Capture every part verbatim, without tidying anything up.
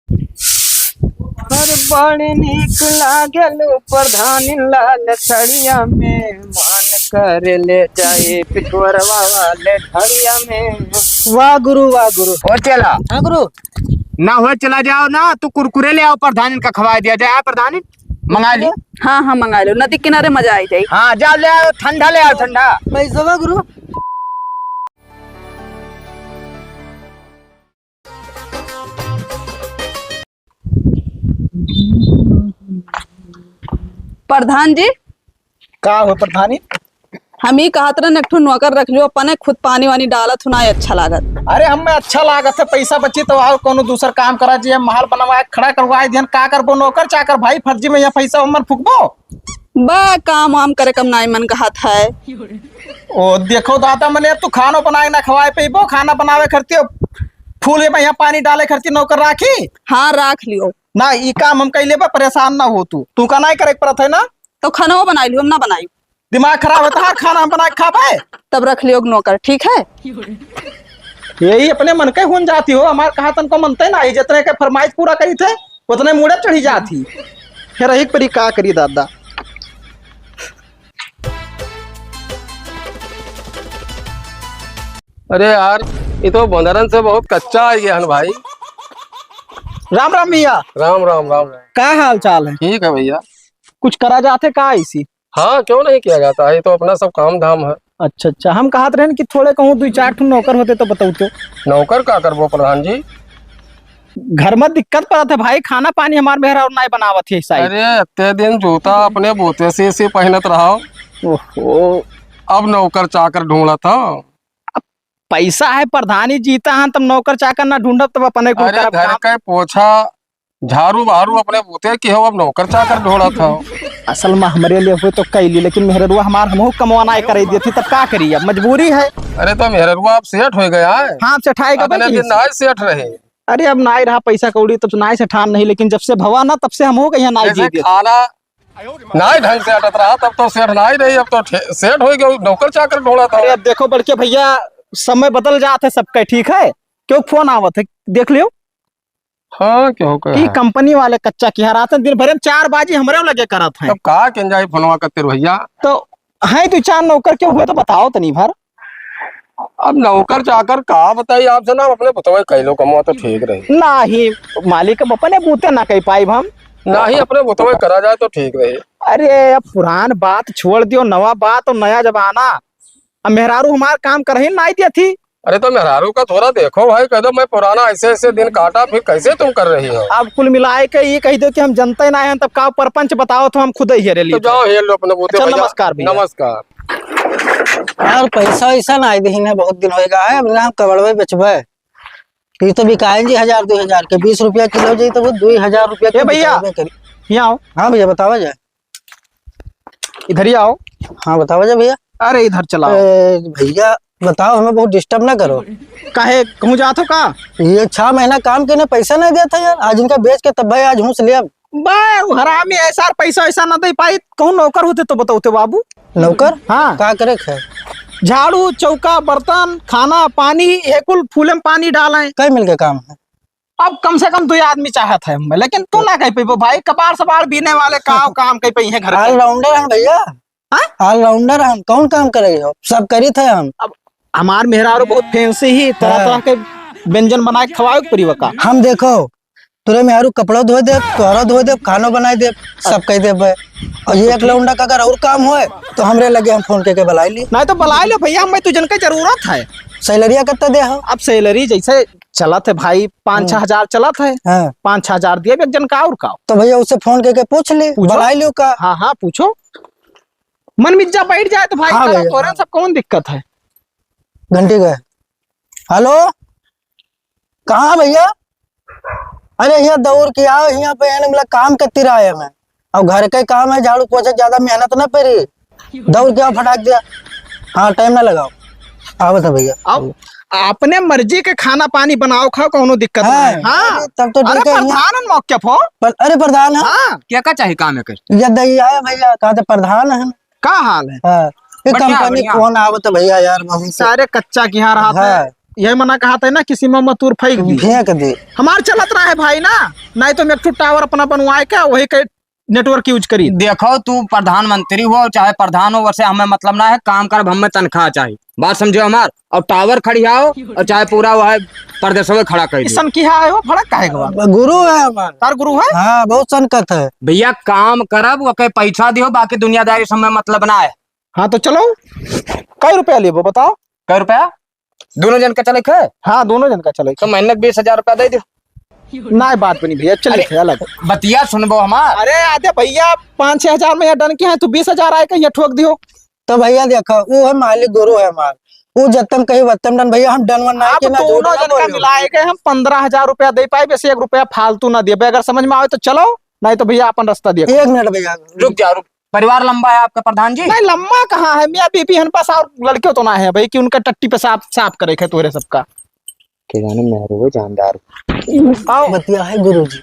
अरे बड़ी नीक लागेलू प्रधानी लाल सड़िया में, मन करे ले जाए पिठुअरवा वाले ढड़िया में। वाह गुरु, वाह गुरु। ओ चेला। हाँ गुरु। ना हो, चला जाओ ना, तू कुरकुरे ले आओ, प्रधानी का खवाए दिया जाए। आ प्रधानी, मंगा ली। हाँ, हाँ, मंगा लो, नदी किनारे मजा आई जाई। हाँ, जाओ ले आओ, ठंडा ले आओ, ठंडा। पैसा गुरु। प्रधान जी। का हो प्रधानी? हम ई कहत रहन, एक ठो नौकर रख लियो, अपने खुद पानी वानी डालत हो, ना अच्छा लागत। अरे, हमें अच्छा लागत है, पैसा बची तो और कोनो दूसर काम करा जी, हम महल बनवाए खड़ा करवाए दिहन, का करबो नौकर चाकर भाई, फर्जी में यहाँ पैसा हमन फूकबो। बा, काम वाम करे कम नाई मन कहत है। ओ, देखो दादा, मने तू खानो बनाए ना खवाए पइबो, खाना बनावे खरती फूल में यहाँ पानी डाले खरती नौकर राखी? हाँ, राख लियो। ना, ई काम हम कइ लेबे, परेशान ना हो तू। तू का नाई करे के परत है ना? तो खाना वो बनाई लियो, हम ना बनाई। दिमाग खराब है तोहार, खाना हम बना के खाबे? तब रख लियो नौकर, ठीक है? यही अपने मन के हुन जाती हो, हमार कहा तनको मनते ना, ये जितने के फरमाइश पूरा करी थे, उतने मूड़े चढ़ी जाती। फिर यही परी का करी दादा। अरे यार, ये तो बंदरन से बहुत कच्चा आ गया है भाई। राम राम भैया। राम राम, राम राम। का हाल चाल है? ठीक है भैया। कुछ करा जाथे का इसी? हाँ, क्यों नहीं किया जाता है, ये तो अपना सब काम धाम है। अच्छा, अच्छा, हम कहत रहन कि थोड़े कहूँ दुई चार ठो नौकर होते तो बतौते। नौकर का करबो प्रधान जी? घर में दिक्कत परत है भाई, खाना पानी हमार मेहरारू नाई बनावत है साहब। अरे, इतने दिन जूता अपने बोते से, से पहनत रहो। ओहो। अब नौकर चाकर ढूंढत हो। अब पैसा है प्रधानी जीता हन, तब नौकर चाकर ना ढूंढब, तब अपने कुल अरे, करब घर काम। के पोछा झाड़ू बहारू अपने बूते की हो, अब नौकर चाकर ढूंढत हो। असल में हमरे लिए हुए तो कैली, लेकिन मेहररुआ हमार हमहू कमवा नाई करे देती, तब का करी, अब मजबूरी है। अरे तो मेहररुआ अब सेठ हो गया है। हाँ, अब सेठाई का अतने दिन नाई सेठ रहे। अरे अब नाई रहा पैसा कौड़ी, तब से नाई सेठान नहीं, लेकिन जब से भवा ना, तब से हमहू कहिया नाई जैसे जी देत। खाना नाई ढंग से अटत रहा, तब तो सेठ नाई रही, अब तो ठे-, सेठ हो गया, नौकर चाकर ढूंढत हो। अरे अब देखो बड़के भैया, समय बदल जात है सबके, ठीक है, क्यों फोन आवत है, देख लियो। हाँ, केहू के कि है। कंपनी वाले कच्चा किहा रहत हैं, दिन भरे में चार बाजी हमरे लगे करत हैं। तब का केन जाई फोनवा करते भैया? तो है दो चार नौकर, केहू हुए तो बताओ तनी भर। अब नौकर चाकर का बताई आपसे ना, अपने बतवे कैलो कमवा तो ठीक रही। नाही, मालिक अब अपने बूते ना कह पाइब हम। नाही, अपने बतवे करा जाए तो ठीक रही। अरे, अब पुरान बात छोड़ दियो, नवा बात और नया जमाना। अब मेहरारू हमार काम करही नाई देती। अरे तो मेहरारू का थोड़ा देखो भाई, कह दो मैं पुराना ऐसे ऐसे दिन काटा, फिर कैसे तुम कर रही हो? अब कुल मिलाए के ये कह दो कि हम जनते ना हैं, तब का परपंच बताओ तो हम खुद ही हेरे तो लिए। जाओ हेर लो अपने बूते अच्छा, भैया। नमस्कार भैया। नमस्कार। यार पैसा वैसा ना आए दही ने, बहुत दिन होएगा है, अब ना हम कबड़वे बेचबे। ये तो बिकाए जी हजार दो हजार के, बीस रुपया किलो जी तो वो दो हजार रुपया ए के भैया, बिकाबे करी। यहाँ आओ। हाँ भैया बतावा जाए। इधर ही आओ। हाँ, बतावा जा भैया। अरे, इधर चलाओ। ए, भैया, बताओ, हमें बहुत disturb ना करो। काहे, कहूँ जात हो का? ये छह महीना काम के ना पैसा ना दिया था यार, आज इनका बेच के तब भाई आज हूस लिया। बे, उ हरामी ऐसा पैसा वैसा ना दे पाई, कहूँ नौकर होते तो बतौते बाबू। नौकर? हाँ। का करे खे? झाड़ू, चौका, बर्तन, खाना, पानी, ये कुल फूले में पानी डालें। कई मिल के काम है? अब कम से कम दो आदमी चाहत है हमें, लेकिन तू ना कह पेबो भाई, कबाड़ सबाड़ बीने वाले का काम कह पे है घर पे? All-rounder हम भैया। हाँ? All-rounder हम, कौन काम करे हो? सब करी थे हम। अब हमार मेहरारू बहुत fancy ही, तरह हाँ। तरह के व्यंजन बना के खवाए के पड़ी का? हम देखो, तोरे मेहरारू कपड़ा धोए दे, तोहरा धोए दे, खानो बनाए दे, सब कह दे भाई। और ये एक लौंडा का अगर और काम होए, तो हमरे लगे हम फोन करके बुलाई ली। नहीं तो बुलाई ले भैया, मैं तुझन के जरूरत है। Salary कितना दे हो? अब salary जैसे चलत है भाई, पाँच हम्म। छह हजार चलत है। हाँ। पाँच छह हजार दिए एक जन का और का। तो भैया उससे फोन करके पूछ ली, पूछो। बुलाई लियो का? हाँ, हाँ, पूछो। मन मिज्जा बैठ जाए तो भाई, हाँ करा भैया। तोरे सब कौन दिक्कत है? घंटी गए। Hello, कहाँ भैया? अरे यहाँ दौड़ के आओ, यहाँ पे यानी मतलब काम करती रहा है मैं। अब घर का काम है, झाड़ू पोछा, ज्यादा मेहनत ना पड़ी। दौड़ के आओ फटाक दिया। हाँ, time ना लगाओ। आवत है भैया। अब अपने मर्जी के खाना पानी बनाओ खाओ, कौनो दिक्कत हाँ, नहीं है। हाँ। अरे, तब तो अरे ठीक है, प्रधान हन मौके पर। पर, अरे प्रधान है। हाँ। क्या का चाही काम एकर? ये दही आया भैया, कहा थे प्रधान है। का हाल है? हाँ। ये बढ़िया, कंपनी बढ़िया। फोन आवत है भैया यार, बहुत से। सारे कच्चा किहा रहा था। हाँ। यही मना कहा था ना, किसी में मतूर फेंक दी। फेंक दे। हमार चलत रहा है भाई ना, नहीं तो हम एक ठो टावर अपना बनवाए के वही के network use करी। देखो, तू प्रधानमंत्री हो चाहे प्रधान हो, वैसे हमें मतलब ना है, काम करब, हमें तनख्वाह चाही, बात समझो हमार। और टावर खड़ियाओ और चाहे पूरा वह प्रदेशवे खड़ा कर दो। इसन की है हो, भड़क काहे के बा? गुरु है हमार। तार गुरु है? हाँ, बहुत सनकत है। भैया, काम करब, ओके पैसा दियो, बाकी दुनियादारी से हमें मतलब ना है। हाँ, तो चलो, कै रुपया लेबो बताओ? कै रुपया? दोनों जन का चले खे? हाँ, दोनों जन का चले तो खे। महीने के बीस हजार रुपया दे दो। नाहीं, बात बनी भैया, चल अरे, खे अलग। बतिया सुनबो हमार। अरे आदे भैया, पाँच छह हजार में यहाँ done किया है, तू बीस हजार आए के यहाँ ठोक दियो। तो भैया देखो, वो है मालिक गुरु है हमार, वो जत्तम कही वत्तम done भैया, हम done वन ना आप कि ना झूठ दोनों ना जन का बोलो। मिलाए के हम पन्द्रह हजार रुपया दे पाए, वैसे एक रुपया फालतू ना दिए। अगर समझ में आवे तो चलो, नहीं तो भैया अपन रास्ता दिए। एक मिनट भैया। रुक जाओ, रुक। परिवार लंबा है आपका प्रधान जी? नहीं, लंबा कहाँ है, मियाँ बीबी हन बस, और लड़के तो ना है भाई कि उनका टट्टी पेशाब साफ करे खे तोहरे सबका। के जाने मेहरुए जानदार। आओ। बतिया है गुरुजी।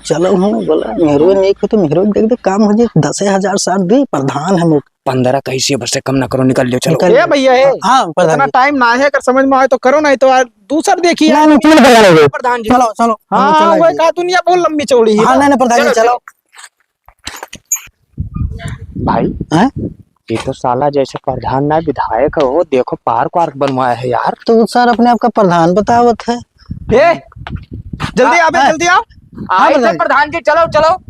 चलो हम बोला मेहरुए नहीं को तो मेहरुए देख दे काम हो जाए, दसे हजार साथ दी, प्रधान है मुख। पन्द्रह कैसे बस से कम ना करो, निकल लियो, चलो। निकल ए भैया, ए, हाँ, प्रधान इतना जी। Time ना है, अगर समझ में आए तो करो, नहीं तो आज दूसर देखिए। नहीं, नहीं, चलो, प्रधान जी। प्रधान जी। चलो, चलो, हाँ, चलो, वह चलो। का दुनिया बहुत लंबी चौड़ी है हाँ, ना। नहीं, नहीं, प्रधान जी, चलो, चलो। चलो। भाई, हैं? ये तो साला जैसे प्रधान ना विधायक हो, देखो park वार्क बनवाया है यार। तो सर अपने आप का प्रधान बतावत है। ए, जल्दी हाँ, आओ बे, हाँ। जल्दी आओ। हाँ, आए थे प्रधान जी। प्रधान जी, चलो, चलो।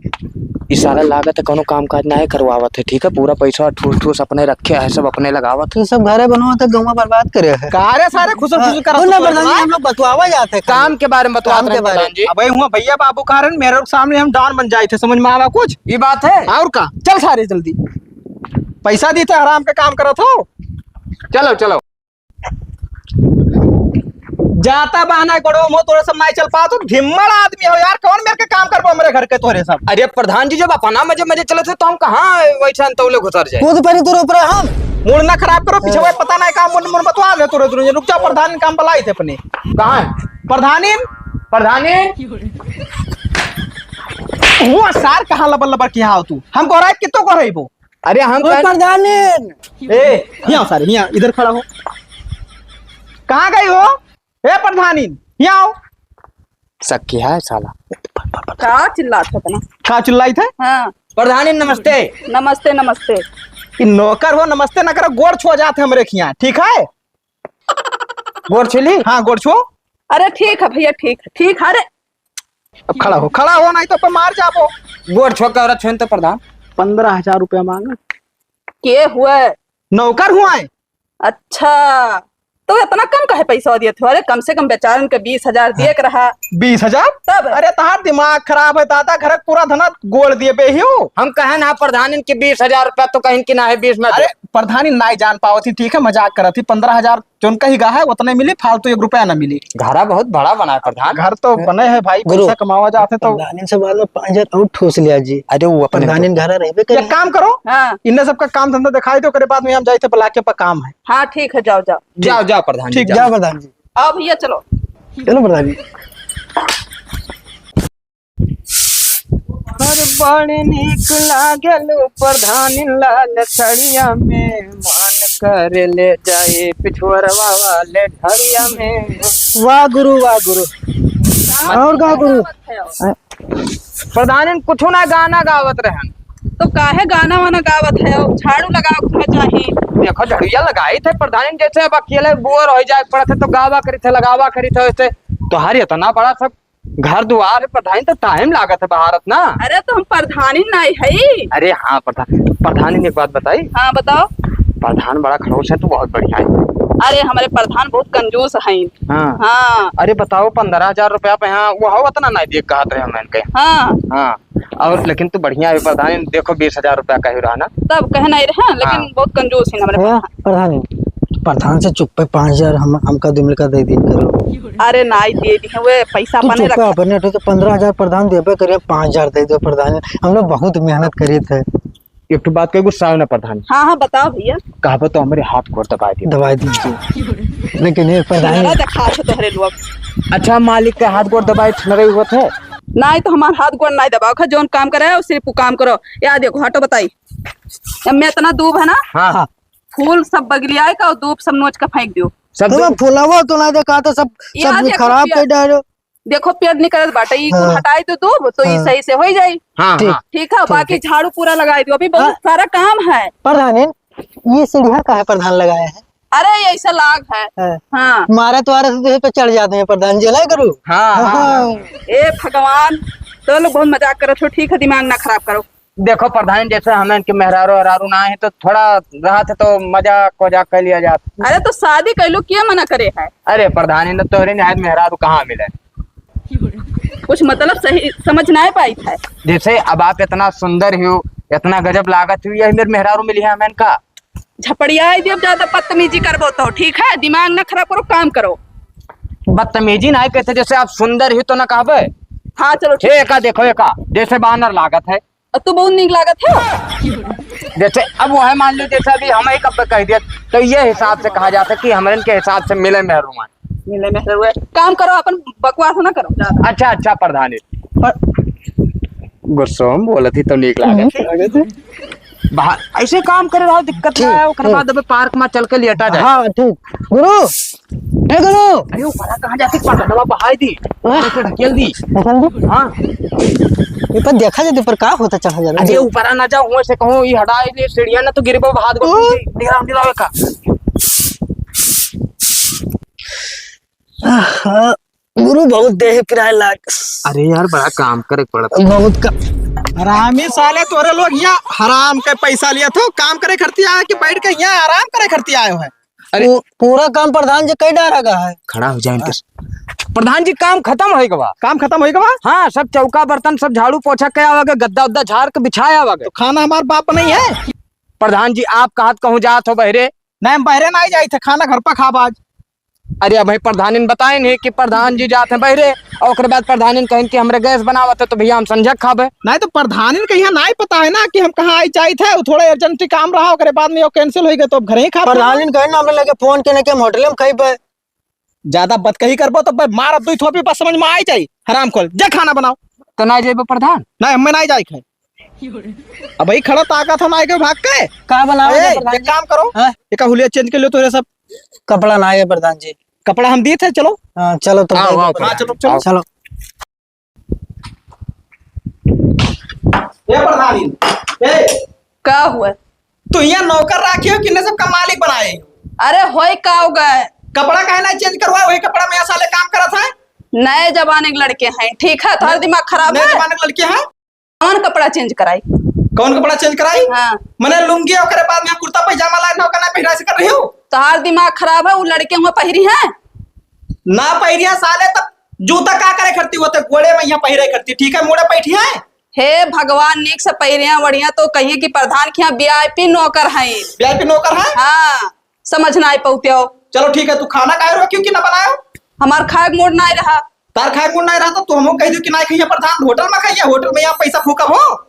ई साला लागत है कोनो काम काज ना है करवावत है, ठीक है? पूरा पैसा ठूस ठूस अपने रखे है, सब अपने लगावत है। ये सब घरे बनवावत है, गौवा बर्बाद करे है। का रे सारे खुसर हाँ, खुसर करत सुन ना हो प्रधान जी, ना? हम लोग बतवावा जाते हैं काम के बारे में बतवावत काम के रहे बारे प्रधान में। जी। अबे हुआ भैया बाबू कारण मेरे सामने हम don बन जाए थे, समझ में आवा कुछ? ये बात है। और का? चल सारे जल्दी। पैसा दी थे, हराम के काम करत हो। चलो, चलो। जाता बहाना करो, मो तोरे सब नाई चल पाओ, तो धिम्मड़ आदमी हो यार, कौन मेरे के काम करबो हमरे घर के तोरे सब? अरे प्रधान जी, जब अपना मजे मजे चलत है, तो हम कहाँ वैसे अंतौले घुसर जाए? कूद परी तोरे ऊपर हम। मूड ना खराब करो, पीछे हाँ। वो पता नहीं काम मुन मुन बतवा ले तोरे दुनिया। रुक जाओ, प्रधान काम बलाई थे अपने। कहाँ है? प्रधानिन? प्रधानिन? वो सार कहाँ लबर लबर किया हो तू? हम गोराई कि तो गोराई बो? अरे हम ओ कह- प्रधानिन। ए, यहाँ सारे, यहाँ इधर खड़ा हो। कहाँ गई हो? ए प्रधानिन, यहाँ आओ। शक किया है साला। का चिल्लात हो इतना? का चिल्लाई थे? हाँ। प्रधानिन नमस्ते। नमस्ते, नमस्ते। ई नौकर हो, नमस्ते ना करो, गोड़ छुआ जात है हमरे खियाँ, ठीक है? गोड़ छुली? हाँ, गोड़ छुओ। अरे ठीक है भैया, ठीक है, ठीक है। अरे अब खड़ा हो, खड़ा हो, नहीं तो पे मार जाबो। गोड़ छुआ के औरत छुएन तो प्रधान। पन्द्रह हजार रुपया मांगा। के हुए? नौकर हुआ है। अच्छा, तो इतना कम काहे पैसा दिए थे? अरे कम से कम बेचारन के बीस हजार दिए के रहा। बीस हजार? तब? अरे तहार दिमाग खराब है दादा, घर के पूरा धना गोड़ दिए बे हियो। हम कहे ना प्रधान इनके बीस हजार रुपया तो कहीं कि ना है बीस में अरे दे। प्रधानी नाई जान पावत ही, ठीक है, मजाक करत ही। पन्द्रह हजार जोन कही गा है, उतने मिली, फालतू एक रुपया ना मिली। घरा बहुत बड़ा बना है प्रधान। घर तो बने है भाई, गुरु, पैसा कमावा जाते तो। प्रधानी से बाद में पाँच हजार और ठूस लिया जी। अरे वो अपने प्रधानी तो घरा रहबे करे। एक काम करो, हाँ। इन्हें सबका काम धंधा दिखाई दो, ओकरे बाद में हम जाए थे ब्लॉक पे काम है। हाँ, ठीक है, जाओ, जाओ। जाओ, जाओ प्रधान जी, ठीक, जाओ। जाओ प्रधान जी। आओ भैया, चलो। चलो प्रधान जी। अरे बड़ नीक लागेलु प्रधानी लाल सड़िया में, मन करे ले जाए पिछुअरवा वाले ढरिया में। वाह गुरु, वाह गुरु। और का गुरु? प्रधानी कुछ ना गाना गावत रहन। तो काहे गाना वाना गावत है? झाड़ू लगावे के चाही। देखो झड़िया लगाई थे प्रधानी, जैसे अब अकेले बोर हो जाए पड़त है तो गावा करी थे, लगावा करी थे, वैसे तोहार इतना बड़ा सब घर दुआर है प्रधानी, तो time लागत है बहारत ना। अरे तो हम प्रधानी नाई है। अरे हाँ प्रधान, प्रधानी ने एक बात बताई। हाँ बताओ। प्रधान बड़ा खड़ूस है, तू बहुत बढ़िया है। अरे हमरे प्रधान बहुत कंजूस है। हाँ। हाँ। अरे बताओ पन्द्रह हजार रुपया पे यहाँ वो हो उतना नाई देख कहत रहे हम इनके। हाँ। हाँ। और लेकिन तू बढ़िया है प्रधान, देखो बीस हजार रुपया कही रहा ना। तब कहे नहीं रहे, लेकिन हाँ। बहुत कंजूस है हमरे भैया, प्रधान। प्रधान, प्रधान से चुप्पे पाँच हजार हम, हमका दो मिलकर दे दी करो। अरे नाई दे दी है, वे पैसा तू अपने चुप्पे रख। अपने तो पन्द्रह हजार प्रधान देबे करे, पाँच हजार दे दो प्रधान, हम लोग बहुत मेहनत करी थे। एक ठो बात कहे, गुस्सा ना प्रधान। हाँ, हाँ, बताओ भैया। कहबो तो हमरे हाथ गोड़ दबाए दी। दबाए दीजिए। लेकिन ये प्रधान चेहरा दिखा छो तोहरे लोग। अच्छा, मालिक के हाथ गोड़ दबाए ठनरे हुआ थे? नहीं तो हमार हाथ गोड़ नहीं दबाओ, खा जौन काम करे है, सिर्फ वो काम करो। या देखो, हटो बताई। अब मैं इतना दूब है ना? हाँ, हाँ। फूल सब बगलियाए का और दूब सब नोच के फेंक दियो। सब तुम दूब? फुलावा तो ना देखा तो सब, ये सब देखो खराब पेड़, कर डालो। देखो पेड़ निकलत बाटे, ई कुल हाँ। हटाई दो दूब, तो ई हाँ। सही से होई जाई। हाँ, ठीक। हाँ। ठीक है, ठीक, बाकी ठीक। झाड़ू पूरा लगाई दियो, अभी बहुत हाँ। सारा काम है। प्रधान, ये सीढ़िया काहे प्रधान लगाए हैं? अरे, ऐसा लाग है। हाँ। हाँ। मारा तो आरा से पे चढ़ जाते हैं प्रधान जी, ना करू? हाँ, हाँ, हाँ। हाँ। ए भगवान, तो लोग बहुत मजाक करत हो, ठीक है, दिमाग ना खराब करो। देखो प्रधान, जैसे हमें इनके मेहरारू अरारू ना है, तो थोड़ा रात है तो मजाक वजाक कर लिया जात। अरे, तो शादी कर लो, क्या मना करे है? अरे प्रधान, इन तोहरे निहायत मेहरारू कहाँ मिले? कुछ मतलब सही समझ ना पाई है। जैसे अब आप इतना सुंदर हो, इतना गजब लागत हो, यही मेरे मेहरारू मिली है हमें इनका। झपड़ियाई देब, ज्यादा बदतमीजी करबो तो, ठीक है? दिमाग ना खराब करो, काम करो। बदतमीजी ना कहते, जैसे आप सुंदर ही तो ना कहबे। हाँ, चलो, ठीक। एका देखो, एका जैसे बानर लागत है। और तू बहुत नीक लागत है। जैसे अब वह मान लो, जैसे अभी हम ही कब कह दिया, तो ये हिसाब से कहा जाता कि हमरन के हिसाब से मिले मेहरुआ। मिले मेहरुआ। काम करो, अपन बकवास ना करो ज्यादा। अच्छा, अच्छा, प्रधानी। पर गुस्सो में बोलत ही तो नीक लागत है। हम्म। बाहर ऐसे काम करे रहो, दिक्कत ना ठीक, है, ओकरे ठीक। बाद अबे पार्क में चल के लेटा जाए। हाँ, ठीक। गुरु, ए गुरु। अरे, ऊपरा कहाँ जाके पटकवा बहाई दी? हाँ। ऐसे ढकेल दी। ढकेल दी? हाँ। ये पर देखा जाए, पर का होता चढ़ा जाना? अरे, ऊपरा ना जाओ, वैसे कहूँ, ये हटा ले सीढ़िया ना तो गिरबो, हाथ ओ। निगरान दिलावे का। आहा। गुरु, बहुत देह पिराए लाग। अरे यार, बड़ा काम करे पड़त। बहुत का। हरामी साले, तोरे लोग यहाँ हराम के पैसा लिया था, काम करे खरती आए कि बैठ के यहाँ आराम करे खरती आए हो है? अरे। पू-, पूरा काम प्रधान जी कई डारा का है। खड़ा हो जाए इनके। प्रधान जी, काम खत्म होई गवा। काम खत्म होई गवा? हाँ, सब चौका बर्तन, सब झाड़ू पोछा कया आवा गे, गद्दा उद्दा झाड़ के बिछाया आवा गे। तो खाना हमार बाप नहीं है। प्रधान जी, आप कहत कहूँ जात हो बहरे? नहीं, हम बहरे नहीं जाई थे, खाना घर पर खाब आज। अरे, अबही प्रधानिन बताइन है कि प्रधान जी जात हैं बहरे, और ओकरे बाद प्रधानिन कहिन कि हमरे गैस बनावत है, तो भैया हम संझक खाबे। नहीं, तो प्रधानिन के यहाँ नहीं पता है ना कि हम कहाँ आई जाइत है, वो थोड़ा urgent काम रहा, ओकरे बाद में वो cancel होई गए, तो अब घरे ही खाबे। प्रधानिन कहिन ना, हमरे लगे फोन के ना कि हम होटले में खाइबे। ज्यादा बतकही करबो तो बे मारब दुई थोपी, बस समझ में आई जाई, हराम खोल, जा खाना बनाओ। तो ना जेबे प्रधान? नहीं, हमें नहीं जाई खाए। अबही खड़ा ताकत हम आए के भाग के। का बनावे ए, के प्रधान एक जी? काम करो, हाँ? एक हुलिया change कर लो तोरे सब। कपड़ा ना है प्रधान जी। कपड़ा हम दिए थे, चलो। हाँ, चलो तो आओ, भाई आओ, आओ। हाँ, चलो, चलो। चलो। ए प्रधानी, ए। का हुआ? तू यहाँ नौकर राखी हो कि इन्हें सबका मालिक बनाए? अरे होई का हो गए? कपड़ा काहे ना change करवा, वही कपड़ा में यहाँ साले काम करत है। नए जमाने के लड़के हैं, ठीक है, तोहर दिमाग खराब है। नए जमाने के लड़के हैं? कौन कपड़ा change कराई? कौन कपड़ा change कराई? हाँ। मने लुंगी, ओकरे बाद में कुर्ता पैजामा लाए, नौका ना पहिरा से कर रही हो? तोहार दिमाग खराब है, वो लड़के हुआ पहिरी हैं? ना पहिरी है साले, तब जूता का करे खरती होते, गोड़े में यहाँ पहिरे खरती, ठीक है, मोड़े बैठी है। हे भगवान, नीक से पहिरे हैं, बढ़िया तो कहिए कि प्रधान के यहाँ VIP नौकर हैं। VIP नौकर है? हाँ। समझ ना आए पौते हो। चलो ठीक है, तू खाना काहे रखियो कि ना बनायो? हमार खाए के मूड ना रहा। तार खाए के मूड ना रहा तो तू हमको कह दियो कि ना खाइए प्रधान, होटल में खाइए, होटल में यहाँ पैसा फूकब हो।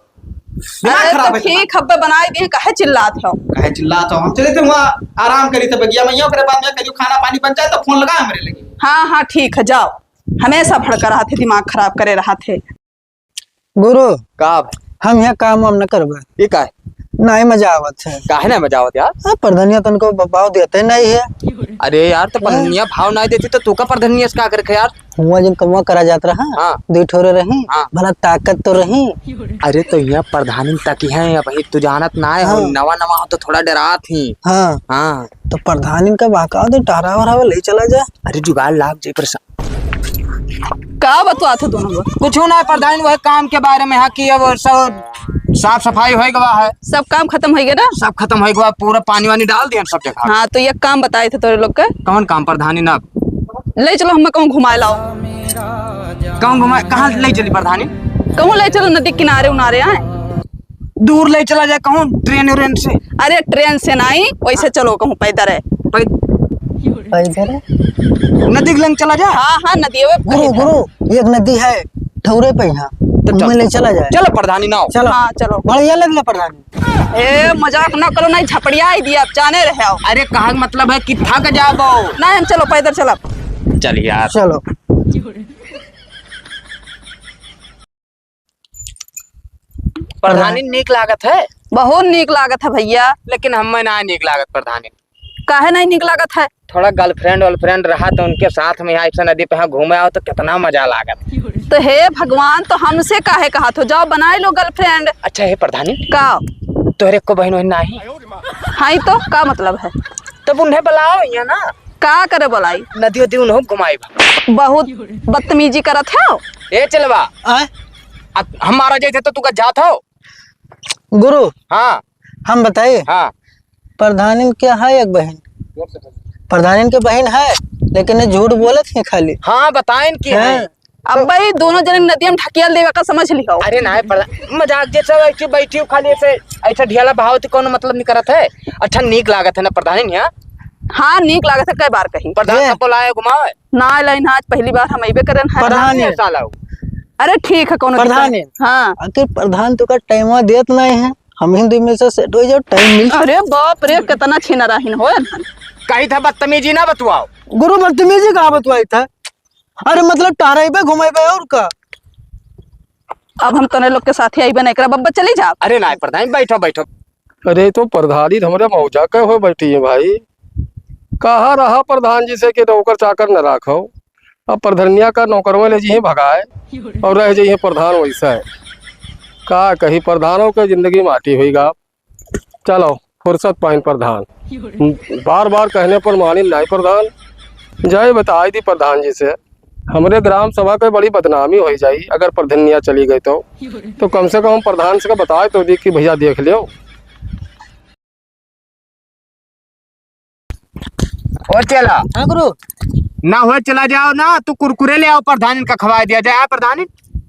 दिमाग अरे खराब तो है ठीक, हब्बे बनाए दिए, काहे चिल्लात हो? काहे चिल्लात हो? हम चले थे वहाँ आराम करी थे बगिया में, ओकरे बाद में कहियो खाना पानी बन जाए तो फोन लगा हमरे लगे। हाँ, हाँ, ठीक है, जाओ। हमेशा भड़का रहा थे, दिमाग खराब करे रहा थे। गुरु, का? हम यहाँ काम वाम न करबे। ये का है? नहीं मजा आवत है। काहे ना मजा आवत यार? आ, प्रधनिया तनको ब-, भाव देते नहीं है। अरे यार, तो हाँ। प्रधनिया भाव नहीं देती तो तू का प्रधनिया से का करे यार? हुआ जिन कमवा करा जात रहा, हाँ। दो ठोरे रही, हाँ। भला ताकत तो रही। अरे तो यहाँ प्रधानी तक ही है, अब तू जानत ना है, हाँ। नवा नवा हो तो थोड़ा डरात ही। हाँ। हाँ। तो प्रधानी का बहकाव दे, टहरावा वहरावा ले चला जा। अरे जुगाड़ लाग जाई, परेशान। का बतवात हो दोनों लोग? कुछ ना प्रधान, वह काम के बारे में है कि अब सब साफ सफाई होए गवा है। सब काम खत्म होई गया ना? सब खत्म होए गवा, पूरा पानी वानी डाल दिया सब जगह। हाँ, तो ये काम बताए थे तोरे लोग के। कौन काम प्रधानी ना? ले चलो, हमें कहूँ घुमाए लाओ। कहूँ घुमाए, कहाँ ले चली प्रधानी? कहूँ ले चलो, नदी किनारे उनारे आए। दूर ले चला जाए कहूँ ट्रेन व्रेन से। अरे ट्रेन से नहीं, वैसे चलो कहूँ पैदल है। पै-, पैदल है? नदी के लंग चला जाए। हाँ, हाँ, नदी है। गुरु, गुरु, एक नदी है, ठौरे पे यहाँ। तो चल। मैं ले चला जाए। चलो प्रधानी ना हो। चलो। हाँ, चलो। बढ़िया लगला प्रधानी। ए, मजाक ना करो, नहीं झपड़िया ही दिया, अब जाने रहे हो। अरे कहा मतलब है कि थक जाबो। नहीं, हम चलो पैदल चलब। चल यार। चलो। प्रधानी नीक लागत है। बहुत नीक लागत है भइया। लेकिन हम्मे ना नीक लागत प्रधानी। काहे नहीं नीक लागत है? थोड़ा girlfriend वर्लफ्रेंड रहा तो उनके साथ में यहाँ ऐसे नदी पे यहाँ घूमे आओ तो कितना मजा लागत। तो हे भगवान, तो हमसे काहे कहत हो, जाओ बनाए लो girlfriend। अच्छा हे प्रधानी, का? तोहरे को बहिन वहिन नाही? हाँ, तो का मतलब है? तब उन्हें बुलाओ यहाँ ना। का करे बुलाई? नदी उदी उन्हों घुमाई बा। बहुत बदतमीजी करत हो। ए चलवा, आय? अब हमारा जैसे तो तू का जात हो। गुरु, हाँ। हम बताए? हाँ। प्रधानिन के है एक बहिन, प्रधानिन के बहिन है, लेकिन ये झूठ बोलत है खाली। हाँ, बताइन की है। हाँ। अब भाई दोनों जने नदिया में ढकेल देवे का समझ लिहो। अरे नाय, प्रधा-, मजाक जैसे ऐसे बैठी हूँ, खाली ऐसे, ऐसे ढेला बहावत कौनो मतलब नहीं करत है। अच्छा, नीक लागत है ना प्रधानिन यहाँ? हाँ, नीक लागत है, कई बार कही। प्रधान ए। का बोलाए घुमावे? ना लाइन, आज पहली बार हम अइबे करन है। प्रधान ये है। साला हो। अरे ठीक है, कौनो दिक्कत प्रधान नहीं। है। हाँ। आखिर प्रधान तो का टाइम देत नहीं है, हम हिंदी में से सेट हो जाओ, टाइम मिल। अरे बाप रे, कितना छिनरा हिन हो। कही था बदतमीजी ना बतवाओ। गुरु बदतमीजी कहाँ बतवाई था? अरे मतलब टहराइबे घुमाइबे और का? अब हम तोने लोग के साथ ही अइबे नहीं करब, अब चली जा। अरे ना प्रधान, बैठो बैठो। अरे तो प्रधानी तो हमरे मौजा के हो बैठी है भाई। कहा रहा प्रधान जी से कि नौकर चाकर न राखो। अब प्रधनिया का नौकरवा ले जी भगाए और रह जाइए प्रधान वैसा है। का कही, प्रधानों के जिंदगी माटी हुई गा। चलो, फुर्सत पाइन प्रधान। बार बार कहने पर मानिन नाई प्रधान। जाए बताई दी प्रधान जी से, हमरे ग्राम सभा के बड़ी बदनामी होइ जाई, अगर प्रधनिया चली गई तो। तो कम से कम हम प्रधान से बताए तो दी कि भैया देख लियो। ओ चला। हाँ गुरु। ना हो चला जाओ ना, तू कुरकुरे ले आओ, प्रधानिन का खवाए दिया जाए। आ प्रधानिन,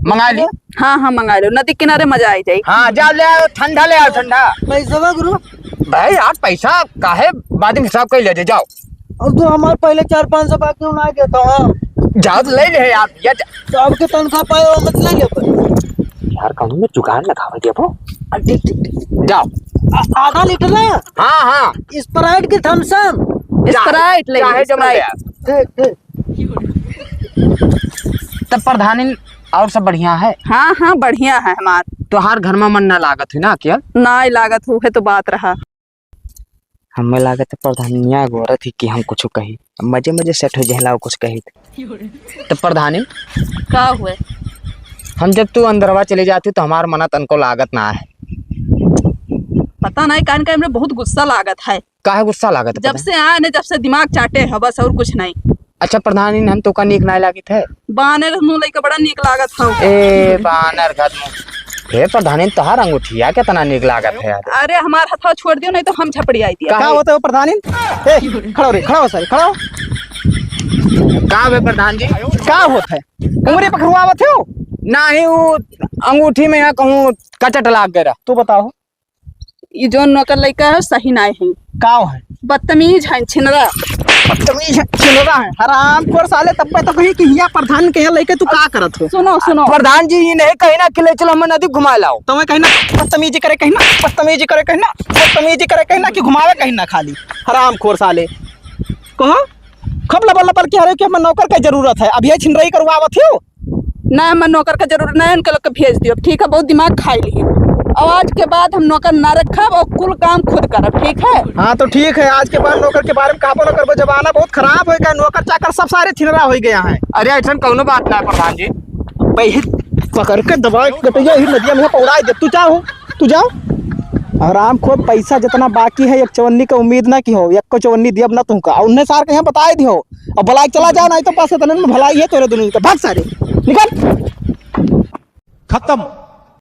मंगा ली। हाँ, हाँ, मंगा लो, नदी किनारे मजा आई जाई। हाँ, जाओ ले आओ, ठंडा ले आओ, ठंडा। पैसा बा गुरु? भाई यार, पैसा काहे बाद में हिसाब कर ले जाओ। और तू हमार पहले चार पाँच सौ बाकी ना देता हूँ। जाओ तो ले ले यार, ये जा- तो अब के तनख्वाह पाए हो, मत ले ले पर। यार, कहूँ में जुगाड़ लगावे देबो। आ, ठीक, ठीक, ठीक। जाओ। आ, आधा लीटर ना? हाँ, हाँ। Sprite के Thums Up? Sprite ले ले, चाहे जमा ले Sprite। यार। ठीक, ठीक। तब प्रधानिन और सब बढ़िया है? हाँ, हाँ, बढ़िया है हमार। तोहार घर में मन ना लागत है ना, क्या? ना लागत हो, है तो बात रहा। हमें लागत है प्रधानिया गोरत ही कि हम कुछ कही, मजे मजे सेट हो जहला कुछ कही। तो प्रधानी का हुए? हम जब तू अंदरवा चले जाती तो हमार मना तनको लागत ना है। पता नहीं कान का हमरे बहुत गुस्सा लागत है। काहे गुस्सा लागत है जब पता? से आए ने, जब से दिमाग चाटे है बस और कुछ नहीं। अच्छा प्रधानी, हम तो का नीक नाय लागित है। बानर मुंह लइके बड़ा नीक लागत हौ। ए बानर घर मुंह। हे प्रधानी, तोहार अंगूठिया कितना नीक लागत है यार। अरे हमार हथवा छोड़ दियो, नहीं तो हम झपड़ियाई दिया। का होत है प्रधानी? ए, खड़ा हो रे, खड़ा हो सारे, खड़ा हो। का बे प्रधान जी? का होत है? उंगरी पकड़वावत हो? नाही, वो अंगूठी में यहाँ कहूँ कचट लाग गया। तू बताओ। ई जौन नौकर लइका है, सही नाय है। काव है? बदतमीज है, छिनरा। बदतमीज है, छिनरा है। हरामखोर साले, तब पे तो कही कि हिया प्रधान के यहाँ लइके तू का करत हो? सुनो, सुनो। प्रधान जी, ई नहीं कही ना कि ले चलो हमें नदी घुमा लाओ। तो मैं कही ना, बदतमीजी करे, कही ना, बदतमीजी करे, कही ना, बदतमीजी करे, कही ना कि घुमावे, कही ना खाली। हरामखोर साले। कहो, खूब लबर लबर के हरे कि हमें नौकर के जरूरत है। अब ये छिनरई करवावत हो? ना, हमें नौकर का जरूरत ना है, इनके लोग के भेज दियो, ठीक है? बहुत दिमाग खाई लिए। और आज के बाद हम नौकर ना रखब और कुल काम खुद करब, ठीक है? हाँ, तो ठीक है, आज के बाद नौकर के बारे में कहबो ना करबो, जमाना बहुत खराब हो गया, नौकर चाकर सब सारे छिनरा हो गया है। अरे, ऐसन कौनो बात ना है, प्रधान जी। भाई, पकड़ के दबा के गटैया ही नदिया में पौड़ा दे। तू जाओ, तू जाओ। हरामखोर, पैसा जितना बाकी है, एक चवन्नी का उम्मीद ना की हो, एक को चवन्नी दियब ना तुमका। और उन्हें सार के यहाँ बताए दियो, अब भलाई चला जाओ, नहीं तो पास इतने में भलाई है तोरे दुनिया का। भाग सारे, निकल। खत्म।